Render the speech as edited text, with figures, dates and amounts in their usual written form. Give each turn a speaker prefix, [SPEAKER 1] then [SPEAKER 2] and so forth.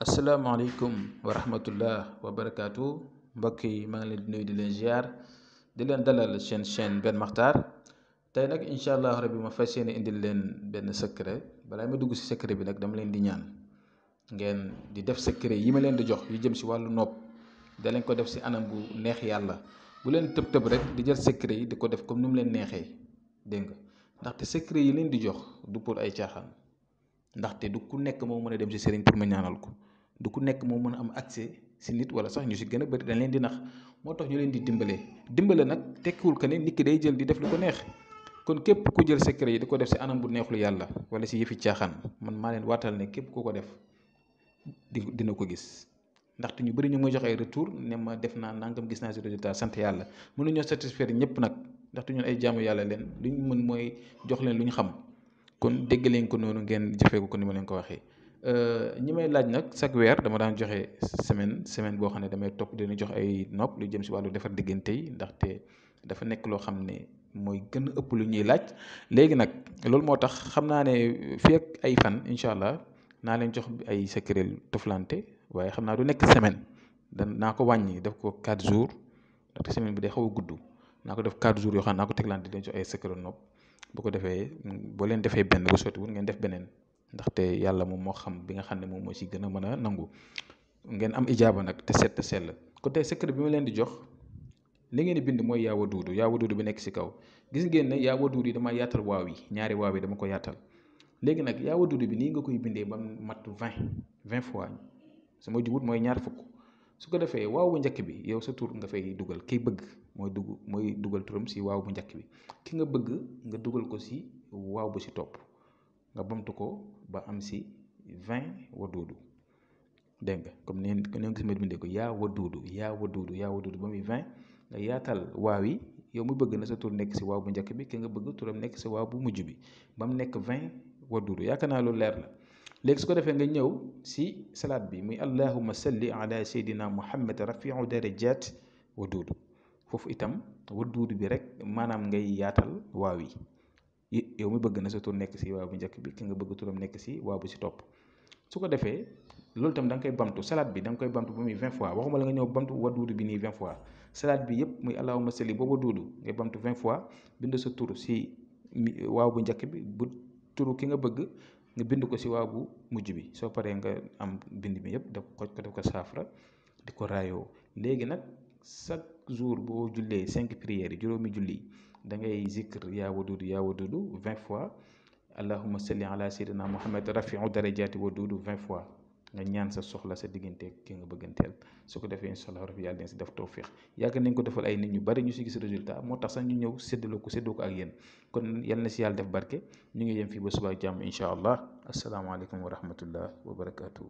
[SPEAKER 1] asalaamaaleykum wa rahmatullah wa barakaatu mbokk yi maa ngi leen di nuyu di leen ziar di leen dalal seen chaîne Ben Makhtar tey nag incha allah rabbi ma fas yéene indil leen benn secret balaa ma dugg si secret bi nag dama leen di ñaan ngeen di def secret yi ma leen di jox yu jëm si wàllu nopp da leen ko def si anam bu neex yàlla bu leen tëb tëb rek di jël secret yi di ko def comme ni mu leen neexee dégg nga ndaxte secret yi leen di jox du pour ay caaxaan. ndaxte du ku nekk moo mën a dem si sëriñ pour ma ñaanal ko du ku nekk moo mën a am accès si nit wala sax ñu si gën a bëri dañ leen di nax moo tax ñu leen di dimbale nag tekkiwul que ne nit ki day jël di def lu ko neex kon képp ku jël secret yi di ko def si anam bu neexul yàlla wala si yëfi caaxaan man maa leen waatal ne képp ku ko def dina ko gis ndaxte ñu bëri ñu may jox ay retour ne ma def naa nangam gis naa si résultat sant yàlla mënuñoo satisfaire ñëpp nag ndaxte ñun ay jaamu yàlla leen lu ñu mën mooy jox leen lu ñu xam. kon dégg leen ko noonu ngeen jëfee ko ni ma leen ko waxee ñi may laaj nag chaque weer dama daan joxe semaine boo xam ne damay topp dina jox ay nopp lu jëm si wàllu defar diggante yi ndaxte dafa nekk loo xam ne mooy gën a ëpp lu ñuy laaj léegi nag loolu moo tax xam naa ne fii ak ay fan incha allah naa leen jox ay secret toflante waaye xam naa du nekk semaine naa ko wàññi def ko 4 jours ndaxte semaine bi day xaw a gudd naa ko def 4 jours yoo xam ne naa ko teglante di leen jox ay secret nopp bu ko defee boo leen defee benn bu sottiwul ngeen def beneen ndaxte yàlla moom moo xam bi nga xam ne moom moo si gën a mën a nangu ngeen am ijaaba nag te set te sell ko tey secret bi ma leen di jox li ngeen di bind mooy yaa waduudu bi nekk si kaw gis ngeen ne yaa waduudu yi dama yaatal waaw yi ñaari waaw yi dama ko yaatal léegi nag yaa waduudu bi nii nga koy bindee ba mat 20 fois sama jubut mooy ñaar fukk su ko defee waaw bu njëkk bi yow sa tur nga fay dugal kiy bëgg mooy dugal turam si waaw bu njëkk bi ki nga bëgg nga dugal ko si waaw bu si topp nga bamtu ko ba am si 20 waduudu dégg nga comme neen nga gis ma bindee ko yaa waduudu ba muy 20 nga yaatal waaw yi yow mu bëgg na sa tur nekk si waaw bu njëkk bi ki nga bëgg turam nekk si waaw bu mujj bi ba mu nekk 20 waduudu yaakaar naa loolu leer la léegi su ko defee nga ñëw si salaat bi muy allahumma salli ala sayyidina muhammad rafiu darajat waduudu foofu itam waduudu bi rek maanaam ngay yaatal waaw yi yow mi bëgg na sa tur nekk si waaw bu njëkk bi ki nga bëgg turam nekk si waaw bu si topp su ko defee loolu itam da nga koy bamtu salaat bi da nga koy bamtu ba muy 20 fois waxuma la nga ñëw bamtu waduudu bi nii 20 fois salaat bi yëpp muy allahumma salli ba waduudu ngay bamtu 20 fois bind sa tur si waaw bu njëkk bi bu turu ki nga bëgg nga bind ko si waaw bu mujj bi soo paree nga am bind bi yëpp def ko saafara di ko raayoo léegi nag chaque jour boo jullee 5 prières yi juróomi julli da ngay zikr yaa waduudu 20 fois allahumma salli ala sayyidina muhammad rafiu darajati waduudu 20 fois nga ñaan sa soxla sa diggante ki nga bëgganteel su ko defee incha allah rabbi yàlla dina si def tawfiq yàgg nañ ko defal ay nit ñu bari ñu si gis résultat moo tax sax ñu ñëw séddoo ko ak yéen kon yal na si yàlla def barke ñu ngi yem fii ba suba jàmm incha allah asalaamaaleykum wa rahmatullah wa barakaatu.